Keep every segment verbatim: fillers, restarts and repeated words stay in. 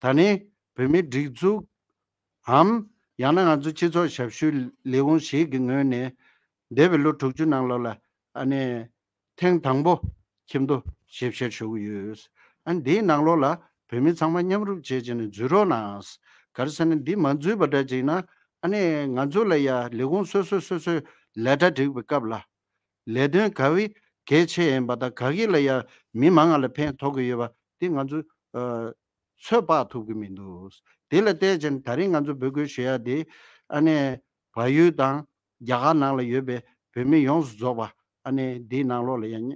ད་ནི་བོད་མིའི་སྒྲིག་འཛུགས་འམ། ཡང་ན་ང་ཚོ་སྤྱི་ཚོགས་ཞབས་ཞུའི་ལས་ཁུངས་ཤིག་གི་ངོས་ནས་འདས་པའི་ལོ་དྲུག་ཅུ་ནང་ལོགས་ལ་ཨ་ནི་ཐེངས་དང་པོ་ཁྱིམ་ཐོ་ཞིབ་བཤེར་ཞུ་གི་ཡོད། ཨ་ནི་འདིའི་ནང་ལོགས་ལ་བོད་མི་ཚང་མ་མཉམ་རུབ་བྱས་བྱས་ནས་འཛུལ་རོགས་གནང་། ག་རེ་ཟེར་ན་འདི་མ་འཛུལ་བ་འདྲ་བྱས་ན་ཨ་ནི་ང་ཚོ་ལ་ཡ་ལས་ཁུངས་སོ་སོ་སོ་སོའི་ལས་གྲྭ་སྒྲིག་པའི་སྐབས་ལ། ལས་དོན་ག་བའི་གལ་ཆེ་ཡིན་པ་དང་ག་གི་ལ་ཡང་མི་མང་ང་ལ་ཕན་ཐོགས་ཀྱི་ཡོད་པ་དེ་ང་ཚོ་ཨ་ཚོད་དཔག་ཐུབ་ཀྱི་མི་འདུག་དེ་ལ་བལྟས་ཙང་ད་རིང་ང་ཚོ་འབོད་སྐུལ་ཞུ་ཡ་དེ་ཨ་ནི་བལ་ཡུལ་དང་རྒྱ་གར་ནང་ལ་ཡོད་པའི་བོད་མི་ཡོངས་སུ་རྫོགས་པ་ཨ་ནི་འདིའི་ནང་ལོགས་ལ་ཡང་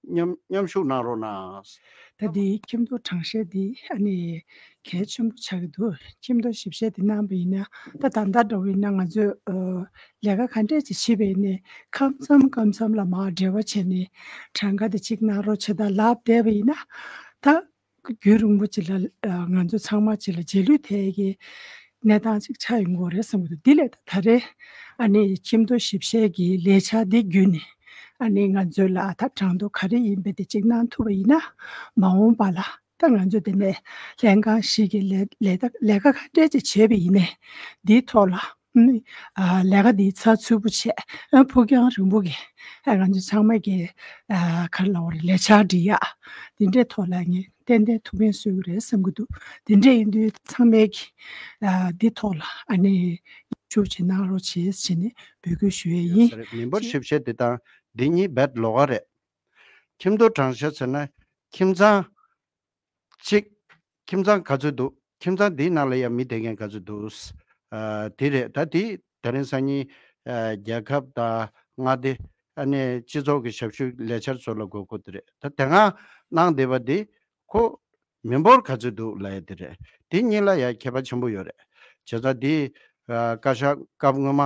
མཉམ་མཉམ་ཞུགས་གནང་རོགས་གནང་། ད་འདི་ཁྱིམ་ཐོ་གྲངས་བཤེར་འདི་ཨ་ནི་གལ་ཆེན་པོ་ཆགས་ཀྱི་འདུག་ཁྱིམ་ཐོ་ཞིབ་བཤེར་འདི་གནང་པ་ཡིན་ན་ད་ད་ལྟ་འདྲ་བོ་ཡིན་ན་ང་ཚོས་ཨ་ལས་ཀ་ག་འདྲས་ཅིག་བྱེད་པ་ཡིན་ནའི་ཁ་མཚམས་ཁ་མཚམས་ལ་མར་འབྲེལ་བ་བྱས་ནས་གྲངས་ཀ་དེ་གཅིག་གནང་རོགས་བྱེད་དང་ལབ་བསྡད་པ་ཡིན་ན་ད་རྒྱུན་རིང་པོ་ཅིག་ལ་ཨ་ང་ཚོ་ཚང་མ་ཅིག་ལ་རྗེས་ལུས་ཐེབས་ཀྱི་གནས་སྟངས་ཅིག་ཆགས་ཡོང་གི་རེད་བསམ་གྱི་འདུག་འདི་ལས་ད་ད་རེས་ཨ་ནི་ཁྱིམ་ཐོ་ཞིབ་བཤེར་གྱི་ལས་འཆར་འདི་བརྒྱུད་ནས་ཨ་ནི་ང་ཚོ་ལ་ད་གྲངས་ཐོ་ག་རེ་ཡིན་པ་དེ་གཅིག་གནང་ཐུབ་པ་ཡིན་ན་མ་འོངས་པ་ལ། ད་ང་ཚོ་དེ་ནས་ལྷན་ཁང་ཞིག་གི་ལས་ལས་ད་ལས་ཀ་ག་འདྲས་ཅིག་བྱས་པ་ཡིན་ནའི་འདིའི་ཐོག་ལ་ཨ་ནི་ཨ་ལས་ཀ་འདི་ཚགས་ཚུད་པོ་བྱས་ཨ་ཕུགས་རྒྱང་རིང་པོ་གི་ཨ་ང་ཚོ་ཚང་མ་གི་ཨ་ག་རེ་ལབ་དགོས་རེད་ལས་འཆར་སྒྲིག་ཡ་འདི་འདྲའི་ཐོག་ལ་ངས་ཏན་ཏན་ཐུགས་ཕན་གསོས་ཀྱི་རེད་བསམ་གྱི་འདུག་དེ་འདྲས་ཡིན་དུས་ཚང་མས་གི་ཨ་འདི་ཐོག་ལ་ཨ་ནི་ཞུ་བྱེད་གནང་རོགས་བྱེད་ཟེར་ནས་འབོད་སྐུལ་ཞུ་ཡས་ཡིན། མི་འབོར་ཞིབ་བཤེར་དེ་དང་འདི་གཉིས་རྦད་ལོགས་ཀ་རེད། ཁྱིམ་ཐོ་གྲངས་བཤེར་ཟེར་ན་ཁྱིམ་ཚང་གཅིག་ཁྱིམ་ཚང་ག་ཚོད་འདུག་ཁྱིམ་ཚང་འདིའི་ནང་ལ་ཡང་མི་བསྡད་མཁན་ག་ཚོད་འདུག་ཨ་དེ་རེད། ད་དེ་ད་རིང་སང་ཉིན་ཨ་རྒྱལ་ཁབ་དང་མངའ་སྡེ་ཨ་ནི་སྤྱི་ཚོགས་ཀྱི་ཞབས་ཞུའི་ལས་འཆར་ཚོ་ལ་དགོས་མཁོ་དེ་རེད། ད་དེ་སྔ་གནང་བསྡད་པ་དེ་ཁོ་མི་འབོར་ག་ཚོད་འདུག་ལབ་ཡ་དེ་རེད། དེ་གཉིས་ལ་ཡང་ཁྱད་པར་ཆེན་པོ་ཡོད་རེད། བྱས་ཙང་དེ་ཨ་བཀའ་ཤག་སྐབས་སྔོན་མ།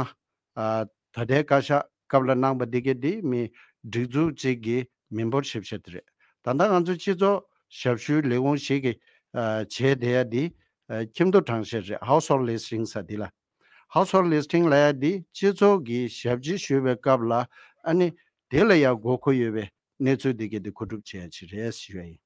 ཨ་ད་ལྟའི་བཀའ་ཤག་སྐབས་ལ་གནང་པ་འདི་གའི་འདི་མི་སྒྲིག་འཛུགས་གཅིག་གི་མི་འབོར་ཞིབ་བཤེར་དེ་རེད། ད་ལྟ་ང་ཚོ་སྤྱི་ཚོགས་ཞབས་ཞུའི་ལས་ཁུངས་ཤིག་གིས་ཨ་བྱས་བསྡད་ཡ་འདི་ཨ་ཁྱིམ་ཐོ་གྲངས་བཤེར་རེད། Household Listing ཟེར་འདི་ལ། Household Listing ལབ་ཡ་འདི་སྤྱི་ཚོགས་ཀྱི་ཞབས་ཕྱི་ཞུ་བའི་སྐབས་ལ་ཨ་ནི་དེ་ལ་ཡ་དགོས་མཁོ་ཡོད་པའི་གནས་ཚུལ་འདི་གའི་འདི་མཁོ་སྒྲུབ་བྱེད་ཡ་ཅིག་རེད་ཞུ་ཡ་ཡིན།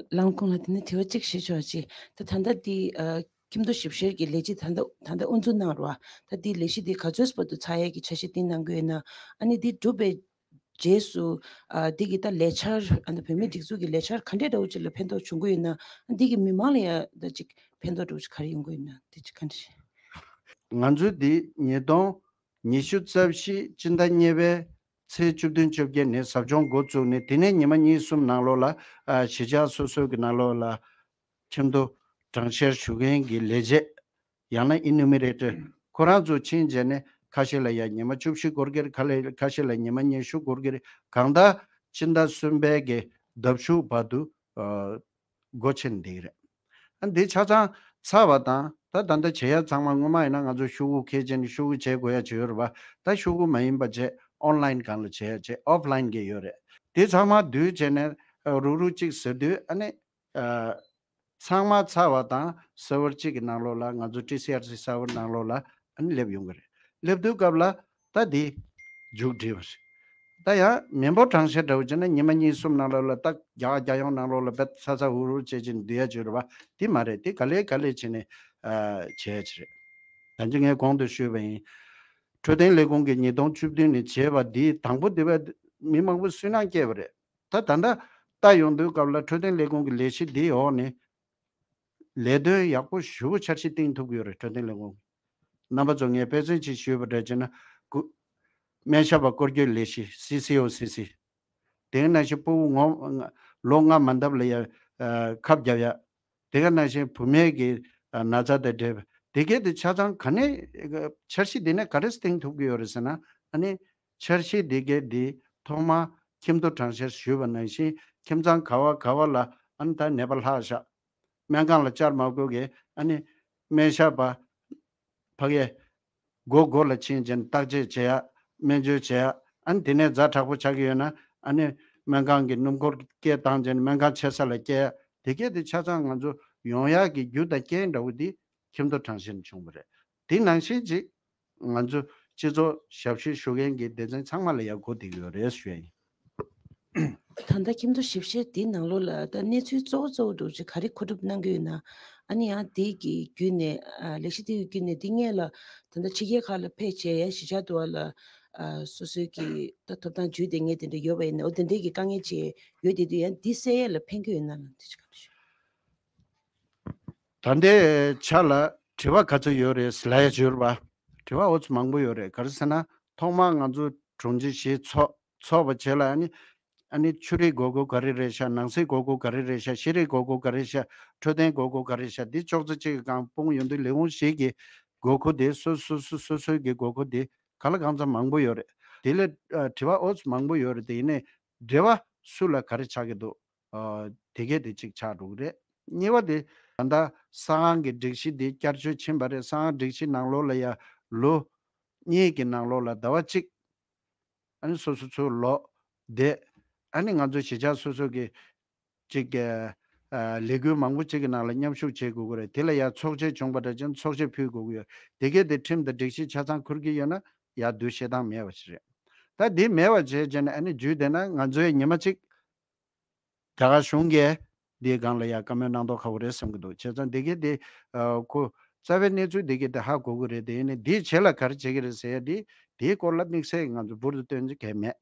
ལགས་ཁོང་ལ་དེ་ནས་དྲི་བ་གཅིག་ཞུས་ཆོག་ཅིག་ད་ད་ལྟ་འདི་ཨ་ཁྱིམ་ཐོ་ཞིབ་བཤེར་གྱི་ལས་གཞི་ད་ལྟ་ད་ལྟ་དབུ་འཛུགས་གནང་རོགས། ད་འདི་ལས་གཞི་འདི་ག་ཚོད་བར་དུ་ཚར་ཡས་ཀྱི་འཆར་གཞི་བཏིང་གནང་གི་ཡོད་ན། ཨ་ནི་འདི་གྲུབ་པའི་རྗེས་སུ་ཨ་འདི་གི་ད་ལས་འཆར་ཨ་ནི་བོད་མིའི་སྒྲིག་འཛུགས་ཀྱི་ལས་འཆར་ག་འདྲས་འདྲ་བོ་ཅིག་ལ་ཕན་ཐོགས་བྱུང་གི་ཡོད་ན། ཨ་འདི་གི་མི་མང་ལ་ཡང་ད་ཅིག་ཕན་ཐོགས་འདྲ་བོ་ཅིག་ག་རེ་ཡོང་གི་ཡོད་ན་དེ་ཅིག་ག་འདྲས། ང་ཚོས་འདི་ཉིས་སྟོང་ཉི་ཤུ་རྩ་བཞི་སྤྱི་ཟླ་གཉིས་པའི་ཚེས་བཅུ་བདུན་བཅོ་བརྒྱད་ནས་ཟབ་སྦྱོང་འགོ་བཙུགས་ནས་དེ་ནས་ཉི་མ་གཉིས་གསུམ་ནང་ལོགས་ལ་ཨ་གཞིས་ཆགས་སོ་སོའི་གི་ནང་ལོགས་ལ་ཁྱིམ་ཐོ་གྲངས་བཤེར་ཞུ་མཁན་གྱི་ལས་བྱེད་ཡང་ན་ཨི་ནུ་མི་རེ་ཊར་ཁོ་རང་ཚོ་ཕྱིན་རྗེས་ནས་ཁ་ཤས་ལ་ཡང་ཉི་མ་བཅུ་བཞི་འགོར་གྱི་རེད། ཁ་ལས་ཁ་ཤས་ལ་ཉི་མ་ཉི་ཤུ་འགོར་གྱི་རེད། གང་ལྟར་སྤྱི་ཟླ་གསུམ་པའི་གི་ཟླ་མཇུག་བར་དུ་ཨ་སྒོ་ཕྱེ་ནས་བསྡད་ཀྱི་རེད། ཨ་འདི་ཆ་ཚང་ཚར་བ་དང་ད་ད་ལྟ་བྱེད་ཡ་ཚང་མ་སྔོན་མ་ཡིན་ན་ང་ཚོ་ཤོག་གུ་འཁྱེར་བྱས་ནས་ཤོག་གུ་བྱེད་དགོས་ཡ་ཅིག་ཡོད་རེད་པ། ད་ཤོག་གུ་མ་ཡིན་པ་བྱས་ཨོན་ལན་སྒང་ལ་བྱེད་ཡ་བྱས་ཨོཕ་ལན་གྱི་ཡོད་རེད། དེ་ཚང་མ་བསྡུས་བྱས་ནས་ཨ་རུག་རུག་གཅིག་ཟེར་དུས་ཨ་ནི་ཨ་ཚང་མ་ཚར་བ་དང་སར་ཝར་གཅིག་གི་ནང་ལོགས་ལ་ང་ཚོ་ཊི་སི་ཨར་སི་སར་ཝར་ནང་ལོགས་ལ་ཨ་ནི་སླེབས་ཡོང་གི་རེད། སླེབས་དུས་སྐབས་ལ་ད་འདི་མཇུག་སྒྲིལ་བ་རེད། ད་ཡང་མི་འབོར་གྲངས་བཤེར་འདྲ་བོ་བྱས་ན་ཉི་མ་གཉིས་གསུམ་ནང་ལོགས་ལ་ད་རྒྱ་གར་རྒྱལ་ཡོངས་ནང་ལོགས་ལ་བེད་ཚ་ཚ་འུར་འུར་བྱེད་ཀྱིན་བསྡུ་ཡ་བྱོས་རེད་པ། དེ་མ་རེད། དེ་ག་ལེ་ག་ལེ་བྱས་ནས་ཨ་བྱས་ཡ་ཅིག་རེད། ད་ཅི་ངས་གོང་དུ་ཞུས་པ་ཡིན། འཕྲོད་བསྟེན་ལས་ཁུངས་ཀྱིས་ཉིས་སྟོང་བཅུ་བདུན་ནས་བྱས་པ་འདི་དང་པོ་དེ་བས་མི་མང་པོ་སུན་སྣང་སྐྱེས་པ་རེད། ད་ད་ལྟ་ལྟ་ཡོང་དུས་སྐབས་ལ་འཕྲོད་བསྟེན་ལས་ཁུངས་ཀྱི་ལས་གཞི་འདིའི་འོག་ནས་ལས་དོན་ཡག་པོ་ཞེ་པོ་འཆར་གཞི་བཏིང་ཐུབ་ཀྱི་ཡོད་རེད། འཕྲོད་བསྟེན་ལས་ཁུངས་ཀྱིས། རྣམ་པ་ཚོ་ངས་དཔེ་མཚོན་ཅིག་ཞུས་པ་འདྲ་བྱས་ན་སྐུ་སྨན་ཞབས་པ་སྐོར་སྐྱོད་ལས་གཞི་སི་སི་ཨོ་སི་སི། དེ་ག་ནང་བཞིན་ཕྲུ་གུ་ངོ་ལོ་ལྔ་མ་འདབ་ལ་ཡ་ཨ་ཁབ་བརྒྱབ་ཡ། དེ་ག་ནང་བཞིན་བུད་མེད་ཀྱི་ཨ་ན་ཚ་དང་འབྲེལ་བའི་དེ་གས་དེ་ཆ་ཚང་ག་ནས་འཆར་གཞི་དེ་ནས་ག་རེ་བཏིང་ཐུབ་ཀྱི་ཡོད་རེད་ཟེར་ན། ཨ་ནི་འཆར་གཞི་དེ་གས་དེ་ཐོག་མ་ཁྱིམ་ཐོ་གྲངས་བཤེར་ཞུས་པ་ནང་བཞིན་ཁྱིམ་ཚང་ག་བ་ག་བ་ལ་ཨ་ནི་ད་ནད་པ་ལྷག་བཞག་སྨན་ཁང་ལ་བཅར་མ་དགོས་གི་ཨ་ནི་སྨན་ཞབས་པ་ཕ་གིའི་སྒོ་སྒོ་ལ་ཕྱིན་བྱས་ནས་བརྟག་དཔྱད་བྱེད་ཡ། སྨན་བཅོས་བྱེད་ཡ། ཨ་ནི་དེ་ནས་ཛ་དྲག་པོ་ཆགས་ཀྱི་ཡོད་ན་ཨ་ནི་སྨན་ཁང་གི་སྣུམ་འཁོར་སྐད་བཏང་བྱས་ནས་སྨན་ཁང་ཆེ་ས་ལ་སྐྱེལ་ཡ། དེ་གས་དེ་ཆ་ཚང་ང་ཚོ་ཡོང་ཡག་གི་རྒྱུ་དང་རྐྱེན་འདྲ་བོ་དེ་ཁྱིམ་ཐོ་གྲངས་བཤེར་ནས་བྱུང་བ་རེད། དེ་ནང་བཞིན་ཅིག་ང་ཚོ་སྤྱི་ཚོགས་ཞབས་ཞུ་ཞུ་མཁན་གྱི་སྡེ་ཚན་ཚང་མ་ལ་ཡང་གོ་བསྡད་ཀྱི་ཡོད་རེད་ཞུ་ཡ་ཡིན། ད་ལྟ་ཁྱིམ་ཐོ་ཞིབ་བཤེར་འདིའི་ནང་ལོགས་ལ་ད་གནས་ཚུལ་གཙོ་བོ་གཙོ་བོ་འདྲ་ཅིག་ག་རེ་མཁོ་སྒྲུབ་གནང་གི་ཡོད་ན། ཨ་ནི་ཡང་འདི་གི་བརྒྱུད་ནས་ཨ་ལས་གཞི་འདི་གི་བརྒྱུད་ནས་འདི་སྔོན་ལ་ད་ལྟ་ཕྱི་རྒྱལ་ཁག་ལ་ཕེབས་བྱས་ཡང་གཞིས་ཆགས་དུ་བ་ལ་ཨ་སོ་སོའི་གི་ད་ཐོབ་ཐང་བརྒྱུད་དེ་ངས་དེ་འདྲ་ཡོད་པ་ཡིན་ན། འོ་དེ་འདྲའི་གི་དཀའ་ངལ་ཅིག་ཡོད་དེ་དུས་ཡང་འདི་སེལ་ཡས་ལ་ཕན་གི་ཡོད་ན་ལ་འདི་ཅིག་ག་རེ་ཞུ། ད་ལྟའི་ཆ་ལ་དྲི་བ་ག་ཚོད་ཡོད་རེད་ལབ་ཡ་བྱོས་ར་བ། དྲི་བ་འོ་ཙམ་མང་པོ་ཡོད་རེད། ག་རེ་ཟེར་ན། ཐོག་མར་ང་ཚོ་དྲུང་ཆེ་བཞི་ཚོགས་ཚོགས་པ་བྱས་ལ་ཨ་ནི་ཨ་ནི་ཆུ་རེད་དགོས་མཁོ་ག་རེ་རེད་ཤག་ནང་སྲིད་དགོས་མཁོ་ག་རེ་རེད་ཤག་ཤེས་རིག་དགོས་མཁོ་ག་རེ་ཤག་འཕྲོད་བསྟེན་དགོས་མཁོ་ག་རེ་ཤག་འདི་ཅོག་ཙེ་གཅིག་གི་སྒང་སྤུངས་ཡོང་དུས་ལས་ཁུངས་བཞི་གི་དགོས་མཁོ་དེ་སོ་སོ་སོ་སོ་སོ་སོའི་གི་དགོས་མཁོ་དེ་ག་ལ་གང་འཚམ་མང་པོ་ཡོད་རེད། དེ་ལས་ཨ་དྲི་བ་འོ་ཙམ་མང་པོ་ཡོད་རེད། དེ་ཡིན་ནའི་འབྲེལ་བ་སུ་ལ་ག་རེ་ཆགས་ཀྱི་འདུག་ཨ་དེ་གས་དེ་གཅིག་ཆགས་འགྲོ་གི་རེད། གཉིས་པ་དེ་ད་ལྟ་ས་ཁང་གི་སྒྲིག་གཞི་དེ་བསྐྱར་བཅོས་ཕྱིན་པ་རེད། ས་ཁང་སྒྲིག་གཞི་ནང་ལོགས་ལ་ཡ་ལོ་གཉིས་ཀྱི་ནང་ལོགས་ལ་ཟླ་བ་གཅིག་ཨ་ནི་སོ་སོ་ཚོའི་ལོག་བསྡད། ཨ་ནི་ང་ཚོ་གཞིས་ཆགས་སོ་སོ་གི་གཅིག་གི་ཨ་ལས་འགུལ་མང་པོ་གཅིག་གི་ནང་ལ་མཉམ་ཞུགས་བྱེད་དགོས་ཀྱི་རེད། དེ་ལ་ཡ་ཚོགས་ཆེན་བྱུང་པ་འདྲ་ཅན་ཚོགས་ཆེན་ཕུལ་དགོས་ཀྱི་ཡོད། དེ་གས་དེ་ཁྲིམས་དང་སྒྲིག་གཞི་ཆ་ཚང་འཁུར་གྱི་ཡོད་ན་ཡ་བསྡུ་བཤད་སྟངས་མེད་པ་ཞིག་རེད། ད་དེ་མེད་པ་བྱས་བྱས་ནས་ཨ་ནི་བརྒྱུད་དེ་ན་ང་ཚོའི་ཉི་མ་གཅིག་རྒྱ་གར་གཞུང་གིས་འདིའི་སྒང་ལ་ཡ་བཀའ་མོལ་གནང་མདོག་ཁ་པོ་རེད་བསམ་གྱི་འདུག་བྱས་ཙང་འདི་གས་དེ་ཨ་ཁོ་རྩ་བའི་གནས་ཚུལ་འདི་གས་དེ་ཧ་གོ་གི་རེད། དེ་ཡིན་ནའི་འདིའི་རྗེས་ལ་ག་རེ་བྱེད་ཀྱི་རེད་ཟེར་ཡ་དེ་དེའི་སྐོར་ལ་དམིགས་བསལ་ང་ཚོ་འབུར་དུ་བཏོན་རྒྱུ་གས་མེད།